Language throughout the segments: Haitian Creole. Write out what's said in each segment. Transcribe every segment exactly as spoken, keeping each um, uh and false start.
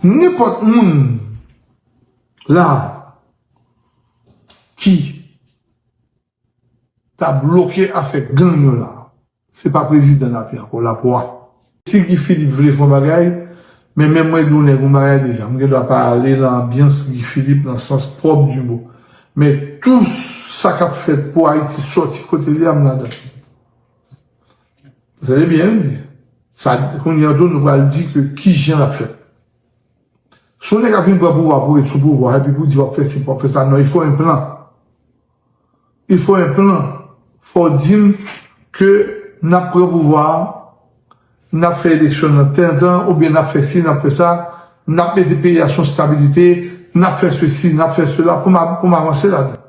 Nenpòt moun la ki ta bloke afè gang yo la, se pa prezidan n ap ye ankò, l ap wa. Si Guy Philippe vle fè yon bagay, men menm mwen di w nèg yon bagay deja, m gen dwa pa ale nan anbyans Guy Philippe nan sans pwòp di mo. Men tou sa k ap fèt pou Ayiti sòti kote l ye a, m ladan. Tande byen, m di. Sa, kounye a tou, nou pral di ke kijan l ap fèt. Si yon nèg ap vin pran pouvwa pou ret sou pouvwa, epi pou di w ap fè si, w ap fè sa, non, il faut un plan. Il faut un plan. Fò w di m ke n ap pran pouvwa a, n ap fè eleksyon nan tèl tan, oubyen n ap fè si, n ap fè sa, n ap mete peyi a sou stabilite, n ap fè sesi, n ap fè sela, pou m a-, pou m avanse ladan.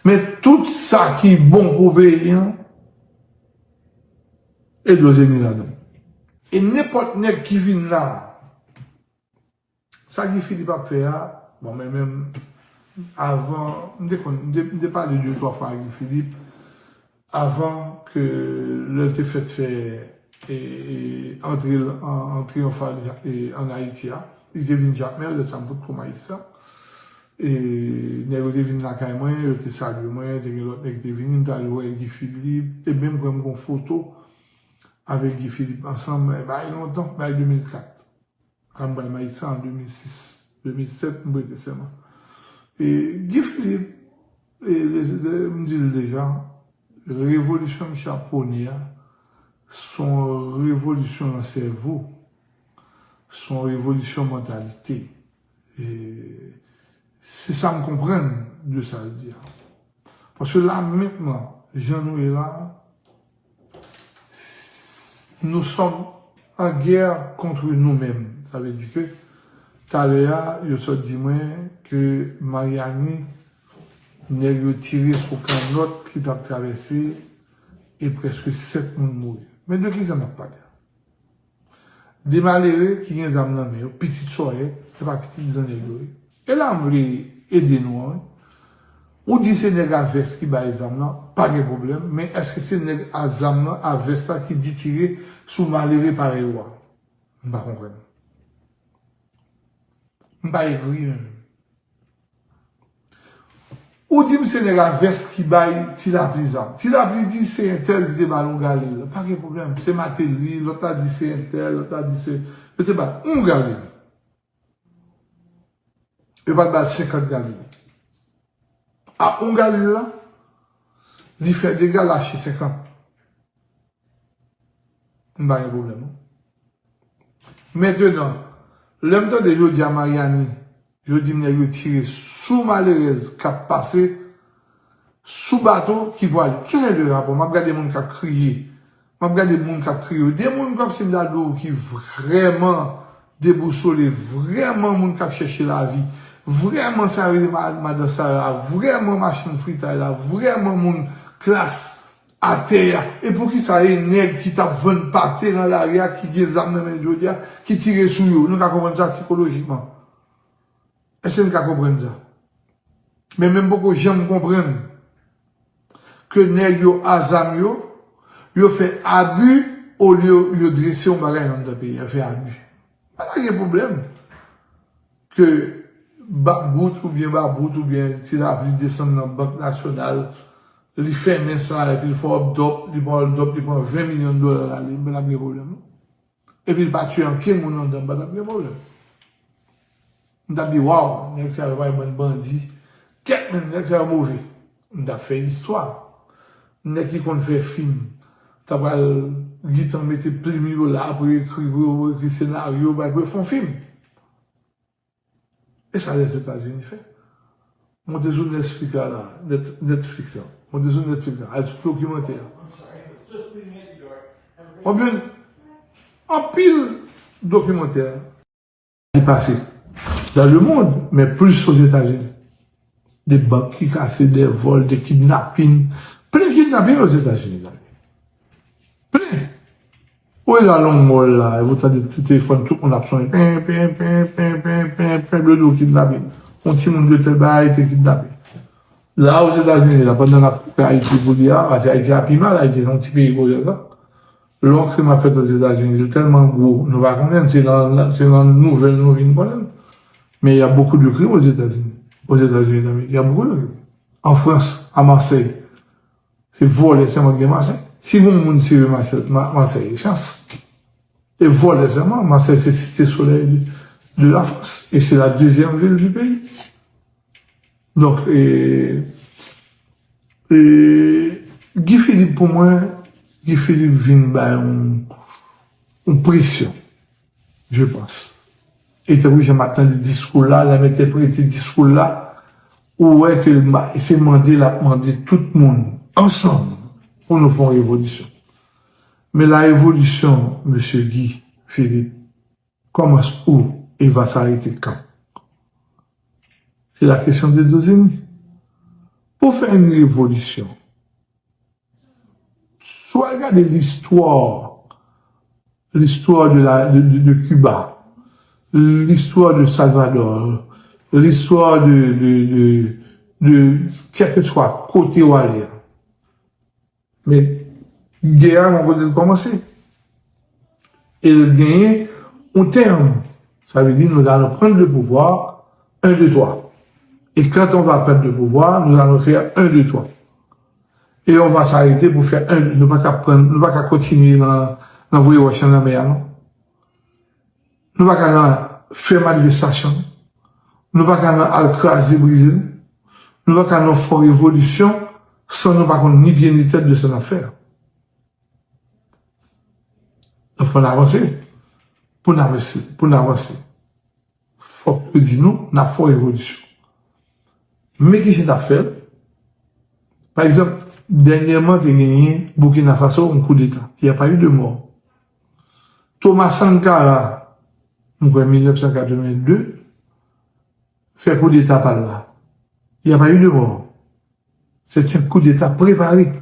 Men tout sa ki bon pou peyi an, Edouard Zeni ladan. E nenpòt nèg ki vin la, sa Guy Philippe ap fè a, bon, men menm avan, m te konn, m te, m te pale de twa fwa a Guy Philippe, avan ke lè l te fèt fè, e, e, antre l an, an triyonfal, e, ann Ayiti a, li te vin Jakmèl, lè sa m potko Mayis la. E, nèg yo te vin lakay mwen, yo te salye mwen, te gen lòt nèg ki te vini, m t al wè Guy Philippe, e menm mwen m gen yon foto avèk Guy Philippe ansanm, e, bagay lontan, bagay de mil kat. Kan m pral Mayis sa an de mil sis, de mil sèt, m prete sèman. E Guy Philippe, e, le, le, m di l deja, revolisyon misye ap pwone a, se yon revolisyon nan sèvo, se yon revolisyon mantalite. E se sa m konprann de sa l di a. Paske la, mentnan, jan nou ye la, nous sommes en guerre contre nous-mêmes. Sa vle di ke, talè a, yo sot di mwen ke Maryani, nèg yo tire sou kannòt ki t ap travèse, e prèske sèt moun mouri. Men de ki sa n ap pale a? De malere ki gen zam nan men yo, pitit sòyè, se pa pitit gran nèg yo ye. E la m vle ede nou an, wi. Ou di se nèg a vès ki bay zam nan, pa gen pwoblèm, men èske se nèg a zam nan, a vès la ki di tire sou malere parèy ou a? M pa konprann. M pa egri menm. Ou di m se nèg a vès ki bay Ti Lapli zam. Ti Lapli di se entèl ki te ba l yon galil. Pa gen pwoblèm. Se Mateli, lòt la di se entèl, lòt la di se, yo te ba l yon galil. Yo pa t ba l senkant galil. A yon galil la, li fè dega, l achte senkant. M pa gen pwoblèm, non. Mentnan, lè m tande jodi a Maryani, yo di m nèg yo tire sou malerèz k ap pase sou bato ki pwale. Kèlè le rapò? M ap gade moun k ap kriye. M ap gade moun k ap kriye. De moun kòmsi m ta di w ki vrèman debousole, vrèman moun k ap chèche lavi, vrèman sa yo rele ma-, madan Sara, vrèman machann fritay la, vrèman moun klas atè a. E poukisa e nèg ki t ap vann pate nan lari a, ki gen zam nan men l jodi a, ki tire sou yo? Nou ka konprann sa sikolojikman. Èske n ka konprann sa? Men, men m poko janm konprann ke nèg yo a zam yo, yo fè abi olye yo drese yon bagay anndan peyi a, fè abi. Pa ta gen pwoblèm ke Ba-, Bout oubyen Babout oubyen Ti Lapli desann nan Bank Nasyonal, li fèmen sa, epi l fè hold up, li pran hold up, li pran ven milyon dola l ale, m pa t ap gen pwoblèm, non. Epi l pa tiye ankenn moun anndan, m pa t ap gen pwoblèm. M t ap di, waw, nèg sa yo pa yon bann bandi. Kèt, men nèg sa yo move. M t ap fè istwa. Nèg ki konn fè fim, ta pral gentan mete plim yo la pou yo ekri, pou yo ekri senaryo, bay, pou yo fè yon fim. E sa Lèzetazini fè. Monte sou Netflix la, la, Net-, Netflix la. Monte sou Netflix la, al sou dokimantè a. W ap jwenn anpil dokimantè ki pase dans le monde, men plis Ozetazini. De bank ki kase, de vòl, de kidnapin. Plen kidnapin Ozetazini, zanmi. Plen. Ou e la long mòl la, e ou tande ti telefòn tout moun ap sonnen. Pen, pen, pen, pen, pen, pen, pen, pen, yo di w kidnape. Yon timoun de tèl bagay te kidnape. La, Ozetazini, la, pandan n ap koupe Ayiti pou li a, pase Ayiti a pi mal, Ayiti se yon ti peyi koze sa. Lè yon krim ap fèt Ozetazini, li tèlman gwo, nou pa konnen, se nan, se nan nouvèl nou vin konnen. Mais il y a beaucoup de crimes aux États-Unis. Aux États-Unis d'Amérique, il y a beaucoup de crimes. En France, à Marseille, se vòlè sèlman ki gen Marseille. Si yon moun tire Marseille, Ma- Marseille, chans. Se vòlè sèlman. Marseille, c'est cité soleil de, de la France. Et c'est la deuxième ville du pays. Donk, e, e, Guy Philippe, pou mwen, Guy Philippe vin bay yon, yon presyon, je pense. E tankou jan m ap tande diskou l la, lè m entèprete diskou l la, ou wè ke l ma- se mande l ap mande tout moun ansanm pou nou fè yon revolisyon. Men la revolisyon, mesye Guy Philippe, kòmanse où et va s'arrêter quand? C'est la question de Dozeni. Pou fè yon revolisyon, si w al gade listwa, listwa de, la, de, de, de Cuba, listwa de Salvador, listwa de, de, de, de kèlkeswa kote w ale a, men gè a gon kote l kòmanse. E l genyen yon tèm. Sa vle di, nous allons prendre le pouvoir, un, deux, trois. Et quand on va prendre le pouvoir, nous allons faire un, deux, trois. Et on va s'arrêter pour faire un, nou pa ka pran, nou pa ka kontinye nan, nan voye wòch nan lanmè a, non. Nou pa ka nan fè manifestasyon, non. Nou pa ka nan al kraze, brize, non. Nou pa ka nan fè revolisyon san nou pa konn ni pye ni tèt de sa n ap fè a. Donk, fò n avanse. Pou n avanse, pou n avanse, fòk yo di nou, n ap fè revolisyon. Men ki jan n ap fè l? Pa egzanp, dènyèman, te genyen Burkina Faso, yon koudeta. Il y a pas eu de mort. Thomas Sankara, mwen kwè mil nèf san katreven de, fè koudeta pa l la. Il y a pas eu de mort. C'est un coup d'État préparé.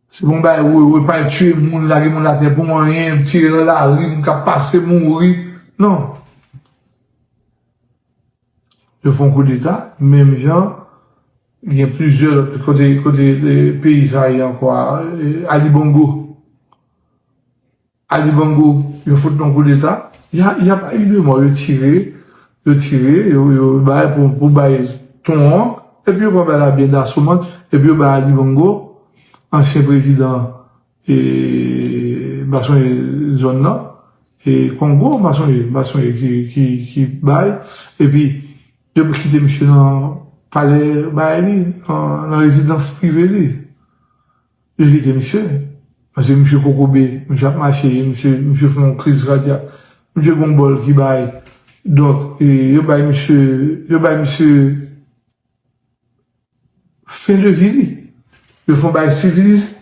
Se pa yon bagay, wi, wi, pa tire moun, lage moun atè pou anyen, tire nan lari, moun k ap pase mouri. Non. Yo fè yon koudeta, menm jan, gen plizyè lòt kote, kote, e, peyi sa ye ankò, e, Ali Bongo. Ali Bongo, yo fout yon koudeta. Y a, y a pa eu de mò, yo tire, yo tire, yo, yo bay pou, pou bay ton an, epi yo pran bal a byen dasouman, epi yo bay Ali Bongo, ansyen prezidan, e, m pa sonje zòn nan, e, Kongo, m pa sonje, m pa sonje ki, ki, ki bay, epi yo kite misye nan palè bay li, nan, nan rezidans prive li. Yo kite misye. Paske misye kokobe, misye ap mache, misye, misye fè yon kriz kadyak. Misye gon bòl ki bay. Donk, e, yo bay misye, yo bay misye fen de vi li. Yo fè yon bagay sivilize.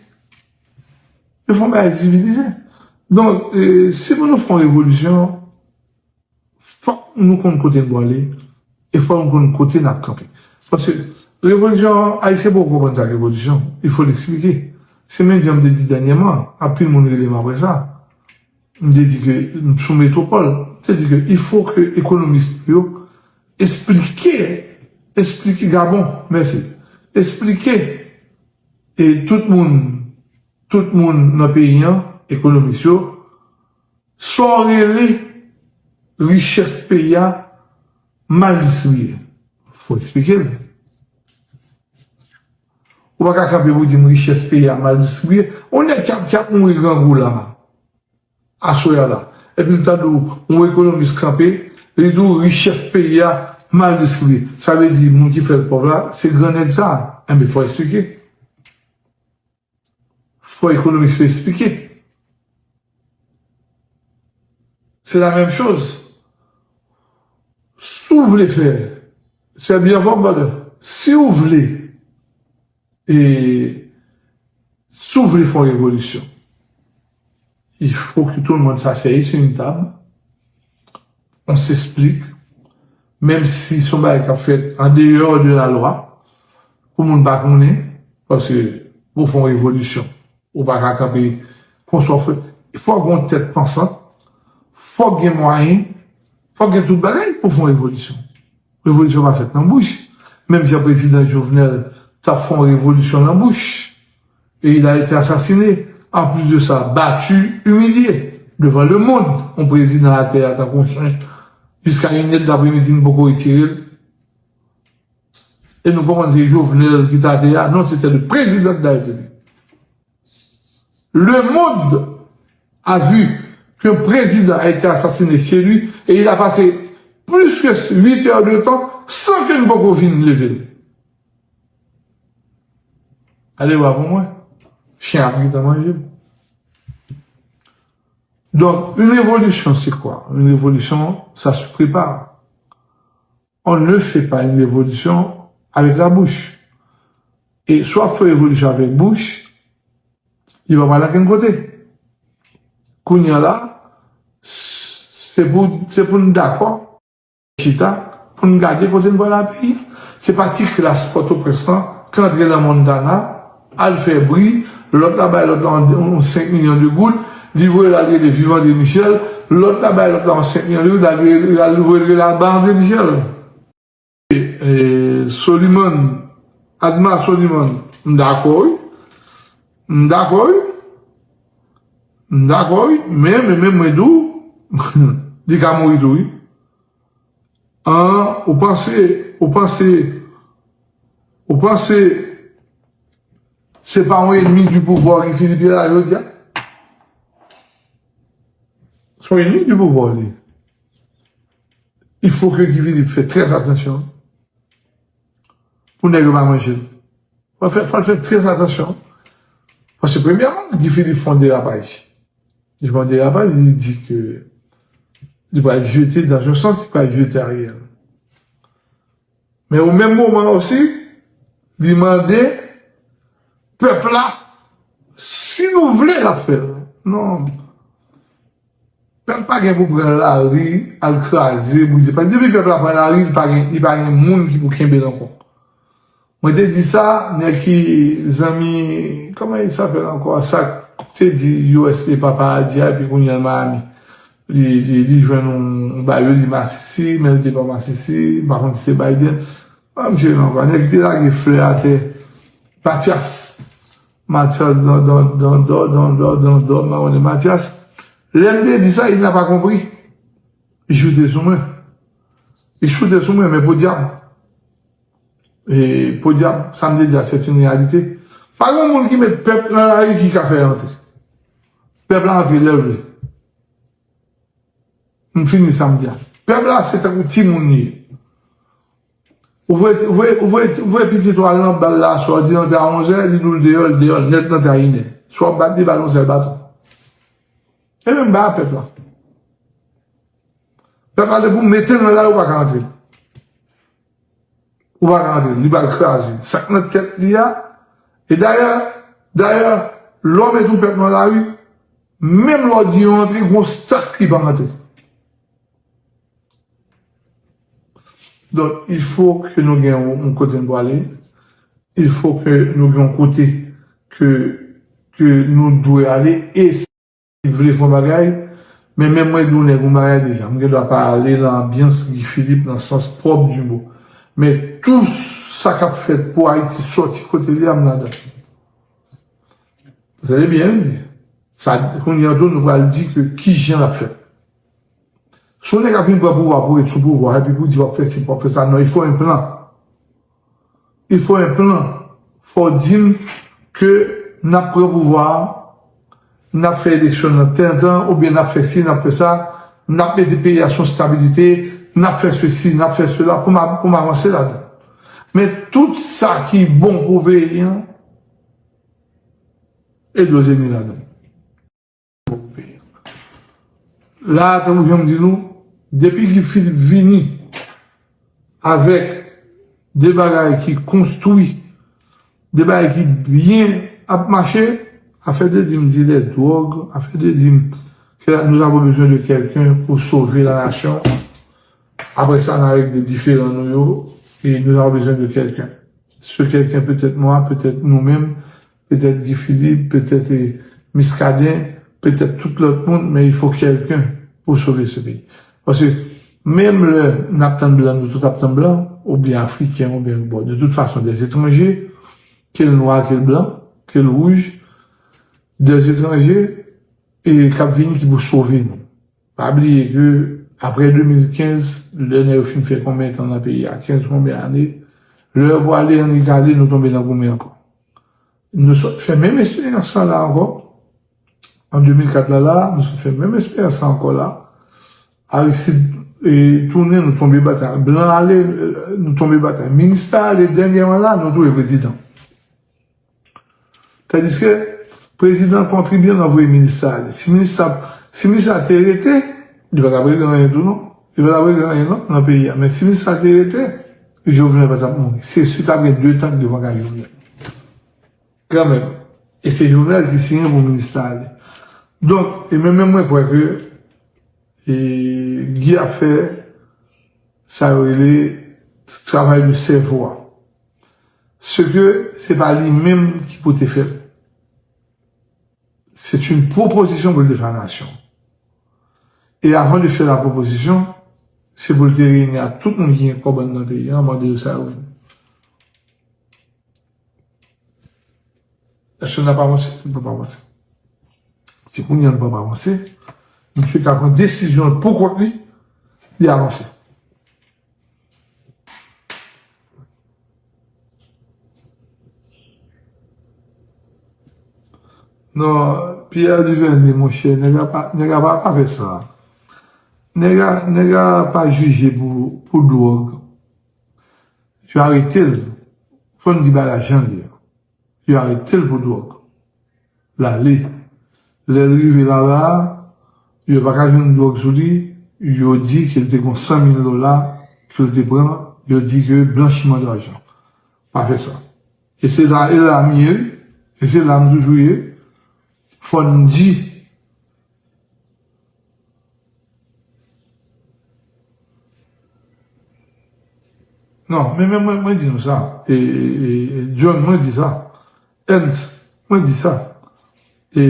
Yo fè yon bagay sivilize. Donk, e, si pou nou fè yon revolisyon, fòk nou konn kote n prale, e fòk nou konn kote n ap kanpe. Paske revolisyon, Ayisyen poko konprann sa k revolisyon. Il faut l'expliquer. Se menm jan m te di dènyèman, anpil moun rele m apre sa. M te di ke, sou Metropole, m te di ke il faut que ekonomis yo esplike, esplike Gabon, mèsi, esplike, e tout moun, tout moun nan peyi an, ekonomis yo, sa w rele richès peyi a mal distribiye. Fò eksplike l. Ou pa ka kanpe pou di m richès peyi a mal distribiye. Yon nèg k ap, k ap mouri grangou la, aswè a la. Epi l tande w, yon ekonomis kanpe, li di w richès peyi a mal distribiye. Sa vle di moun ki fè l pòv la, se gran nèg sa. Enben, fò eksplike. Fò ekonomis yo esplike. Se la menm choz. Si w vle fè, se byen fò, brother. Si w vle, e, si w vle fè yon revolisyon, il faut que tout le monde s'asseye sur une table, on s'explique, menm si se yon bagay k ap fèt an deyò de la lwa, pou moun pa konnen, paske pou fè yon revolisyon, ou pa ka kanpe konsa w fè. Fòk gen yon tèt pansant, fòk gen mwayen, fòk gen tout bagay pou fè yon revolisyon. Revolisyon pa fèt nan bouch. Menm jan prezidan Jovenel t ap fè yon revolisyon nan bouch. Et il a été assassiné. En plus de ça, battu, humilié devant le monde. Yon prezidan atè a tankou yon chen. Jiska inè d apremidi, nou poko retire l. E nou konprann se Jovenel ki ta te a. Non, c'était le président de la République. Le monde a vu qu'un président a été assassiné chez lui et il a passé plus que huit heures de temps sans que nou poko vin leve l. Ale wa pou mwen. Chen ap gentan manje l. Donc, une révolution, c'est quoi? Une révolution, ça se prépare. On ne fait pas une révolution avec la bouche. E si w ap fè revolisyon avèk bouch, li pa pral ankenn kote. Kounye a la, se pou, se pou n dakò chita, pou n gade kote n pral a peyi. Se pa ti klas Pòtoprens lan k antre nan Montana, al fè bri, lòt la bay lòt la yon, yon senk milyon de goud, li voye l al rele Viv André Michel, lòt la bay lòt la yon senk milyon de goud, l al rele, l al voye l rele al ba André Michel. E, e, Soliman, Adma Soliman, m dakò wi. M dakò wi. M dakò wi. Men, men, men mwen di w, li ka mouri tou wi. An, ou panse, ou panse, ou panse se pa yon ennemi du pouvoir Guy Philippe ye la jodi a? Se yon ennemi du pouvoir li. Il faut que Guy Philippe fè trè atansyon pou nèg yo pa manje l. Fò l fè, fò l fè trè atansyon. Paske premyèman, Guy Philippe fè yon derapaj. Li fè yon derapaj, li di ke li pral jete, dans un sens, li pral jete Ariel. Men o menm moman osi, li mande pèp la, si nou vle, l ap fè l. Non. Pèp pa gen pou pran lari, al kraze, brize. Paske depi pèp la pran lari, li pa gen, li pa gen moun ki pou kenbe l ankò. Mwen te di sa, nèg ki zanmi, kòman sa fè ankò, sa te di U S A papa a di a, epi kounye a Miami. Li, li, li jwenn yon, yon bagay, yo di masisi, men li te pa masisi, m pa konn si se Biden. An m jere ankò. Nèg ki te lage flè atè, Matyas. Matyas, dan, dan, dan, dan, dan, dan, dan, dan, Matyas. Lè m te di sa, il n'a pas compris. Li choute sou mwen. Li choute sou mwen, men podyab. E podyab, sa m te di a, c'est une réalité. Pa gen moun ki met pèp nan lari ki ka fè antre. Pèp la antre lè l vle. M fini sa m di a. Pèp la se tankou timoun li ye. Ou voye, ou voye, ou voye, ou voye pitit ou al nan bal la aswè, di antre a onzè, li di w l deyò, l deyò nèt, l antre a inè. Si w ap bat li, ba l yon sèl baton. E menm bagay a pèp la. Pèp la depi w mete l nan lari, ou pa ka antre. Ou pa ka antre, li pral kraze. Sa k nan tèt li a, e dayè, dayè, lè w mete yon pèp nan lari, menm lè w di yo antre, gon staf ki pa antre. Donk, il faut que nou gen yon, yon kote n pou ale. Il faut que nou gen yon kote ke, ke nou dwe ale. E si li vle fè yon bagay, men menm mwen di w nèg yon bagay deja. M gen dwa pa ale nan anbyans Guy Philippe nan sans pwòp du mot. Men tou sa k ap fèt pou Ayiti sòti kote li a, m ladan. Tande byen, m di. Sa, kounye a tou, nou pral di ke kijan l ap fèt. Si yon nèg ap vin pran pouvwa pou ret sou pouvwa, epi pou di w ap fè si, w ap fè sa, non, il faut un plan. Il faut un plan. Fò w di m ke n ap pran pouvwa a, n ap fè eleksyon nan tèl tan, oubyen n ap fè si, n ap fè sa, n ap mete peyi a sou stabilite, n ap fè sesi, n ap fè sela, pou m a-, pou m avanse ladan. Men tout sa ki bon pou peyi an, e dlo se ni ladan. La, tankou jan m di nou, depi Guy Philippe vini avèk de bagay ki konstwi, de bagay ki byen ap mache, afè de di m dilè dwòg, afè de di m ke nous avons besoin de quelqu'un pour sauver la nation, après ça, n a regle diferan nou yo, e nous avons besoin de quelqu'un. Ce quelqu'un peut être moi, peut être nou menm, petèt Guy Philippe, petèt, eh, Muscadin, petèt tout lòt moun, men il faut quelqu'un pour sauver ce pays. Paske menm lè n ap tann blan, nou tout ap tann blan, oubyen afriken, oubyen, bon, de toute façon, des étrangers, ke l nwa, ke l blan, ke l wouj, des étrangers, e k ap vini ki pou sove nou. Pa bliye ke Apre de mil kenz, lè nèg yo fin fè konbyen tan nan peyi a, kenz konbyen ane, lè yo prale annik ale, nou tonbe nan goumen ankò. Nou sot fè menm esperyans lan la ankò. An de mil kat la, la, nou sot fè menm esperyans lan ankò la. Aristide, e, tounen, nou tonbe batay. Blan ale, e, nou tonbe batay. Minis la ale, dènyèman la, nou touye prezidan. Tandiske prezidan kontribye nan voye minis la ale. Si minis la, si minis la te rete, li pa t ap regle anyen tou non. Li pa t ap regle anyen non nan peyi a. Men si minis la te rete, Jovenel pa t ap mouri. Se si t ap gen de tan devan kay Jovenel. Kanmenm. E se Jovenel ki siyen pou minis la ale. Donk, e men, men mwen kwè ke, e, Guy ap fè sa yo rele travay de sèvo a. Se ke se pa li menm ki pou te fè l. C'est une proposition pou l te fè a nasyon. E avan de fè la proposition, se pou l te reyini a tout moun ki gen kòb anndan peyi a, mande yo sa yo vle. Èske n ap avanse? Nou p ap avanse. Si kounye a nou p ap avanse, misye ka pran desizyon l pou kont li, li avanse. Non, Pierre Duvernay, monchè, nèg la pa, nèg la pa, pa fè sa. Nèg la, nèg la pa jije pou, pou dwòg. Yo arete l. Fò n di bagay la jan l ye. Yo arete l pou dwòg. L ale. Lè l rive laba a, yo pa ka jwenn dwòg sou li, yo di ke l te gon san mil dola ke l te pran, yo di ke blanchiman dajan. Pa fè sa. E se la, e la m ye, wi. E se la m toujou ye. Fò n di. Non, men, men mwen, mwen di nou sa. E, e, e, e, John, mwen di sa. Ernst, mwen di sa. E,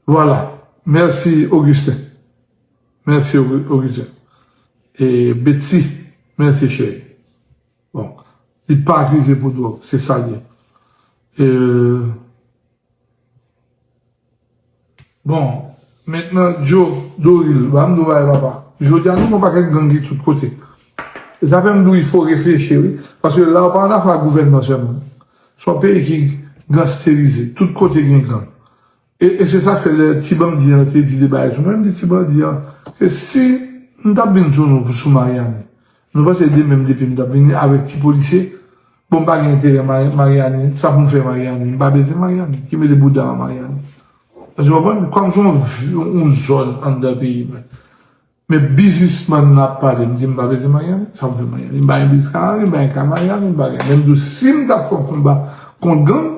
vwala. Mèsi, Augustin. Mèsi, Augu-, Augustin. E, Betsy, mèsi, cheri. Bon, li pa akize pou dwòg, se sa l ye. E, Bon, mentnan, Joe Doril, ba m di w bagay, papa. Jodi a, nou gon pakèt gang ki tout kote. E sa fè m di w, il faut réfléchir, wi. Paske la, w pa ann afè ak gouvènman sèlman. Se yon peyi ki gangsterize. Tout kote gen gang. E, e se sa fè lè ti bandi an te di de bagay sou mwen, m di ti bandi an, ke si m t ap vin sou nou sou Mariani, nou panse demen m depi m t ap vini avèk ti polisye, Bon, m pa gen enterè Mari-, Mariani. Sa pou m fè Mariani? M pa bezwen Mariani. Ki mete bouda an Mariani. Èske w konprann? Kòm se yon vi-, yon zòn anndan peyi mwen. Men biznismann nan ap pale, m di m pa bezwen Mariani. Sa pou m fè Mariani? M pa gen biznis ka Mariani, m pa gen ka Mariani, m pa gen. Men m di w, si m t ap fè yon konba kont gang,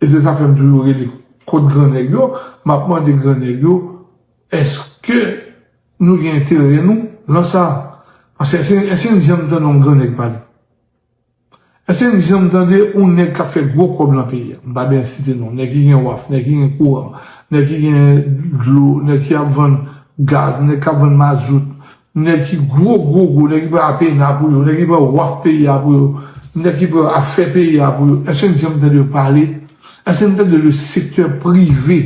e se sa fè m toujou rele kont grannèg yo, m ap mande grannèg yo, èske nou gen enterè nou nan sa? Paske èske, èske n janm tande yon grannèg pale? Èske n janm tande yon nèg k ap fè gwo kòb nan peyi a? M pa bezwen site non. Nèg ki gen waf, nèg ki gen kouran, nèg ki gen dlo, nèg ki ap vann gaz, nèg k ap vann mazout, nèg ki gwo, gwo, gwo, nèg ki pran Apena pou yo, nèg ki pran waf peyi a pou yo, nèg ki pran afè peyi a pou yo. Èske n janm tande yo pale? Èske n tande le sektè prive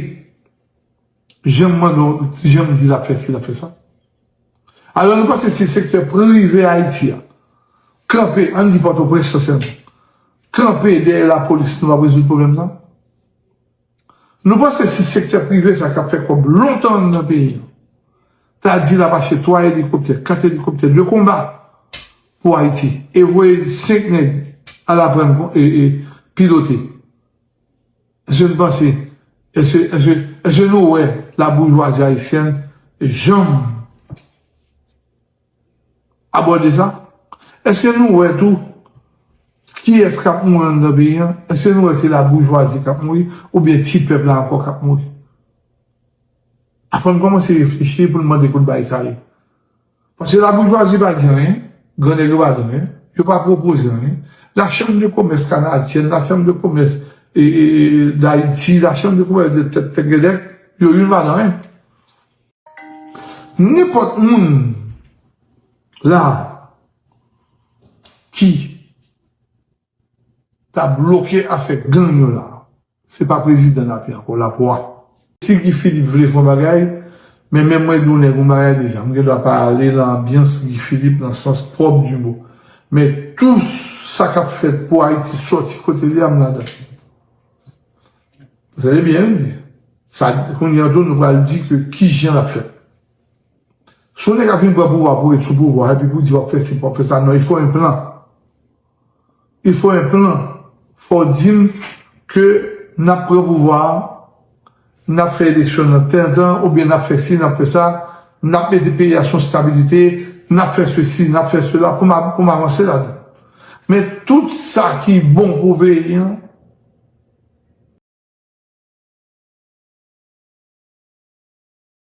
Jan m mande w, jan m di l ap fè si, l ap fè sa. Alò, nou panse si sektè prive Ayiti a kanpe, ann di Pòtoprens lan sèlman, kanpe dèyè lapolis, nou p ap rezoud pwoblèm nan? Nou panse si sektè prive sa k ap fè kòb lontan nan peyi a, ta di l ap achte twa elikoptè, kat elikoptè de konba pou Ayiti, e voye senk nèg al aprann kon-, e, e, pilote, Èske n panse, èske, èske, èske nou wè laboujwazi ayisyèn janm abòde sa? Èske nou wè tou kiyès k ap mouri anndan peyi a? Èske nou wè se laboujwazi k ap mouri oubyen ti pèp la ankò k ap mouri? A fò n kòmanse reflechi pou n mande kote bagay sa ye. Paske laboujwazi pa di anyen, grannèg yo pa di anyen, yo pa pwopoze anyen. La Chambre de Commerce kanadyèn, la Chambre de Commerce, e, e, e, Dayiti, la Chambre de Commerce de Tèt, Tèt Gèdèk, yo youn pa di anyen. Nenpòt moun la ki ta bloke afè gang yo la. Se pa prezidan n ap ye ankò, l ap wa. Si Guy Philippe vle fè yon bagay, Men menm mwen di w nèg yon bagay deja, m gen dwa pa ale nan anbyans Guy Philippe nan sans pwòp di mo. Men tou sa k ap fèt pou Ayiti sòti kote l ye a, m ladan. Tande byen, m di. Sa, kounye a tou, nou pral di ke kijan l ap fèt. Si yon nèg ap vin pran pouvwa pou ret sou pouvwa, epi pou di w ap fè si, w ap fè sa, non, il faut un plan. Il faut un plan. Fò w di m ke n ap pran pouvwa a, n ap fè eleksyon nan tèl tan, oubyen n ap fè si, n ap fè sa, n ap mete peyi a sou stabilite, n ap fè sesi, n ap fè sela, pou m a- pou m avanse ladan. Men tout sa ki bon pou peyi an,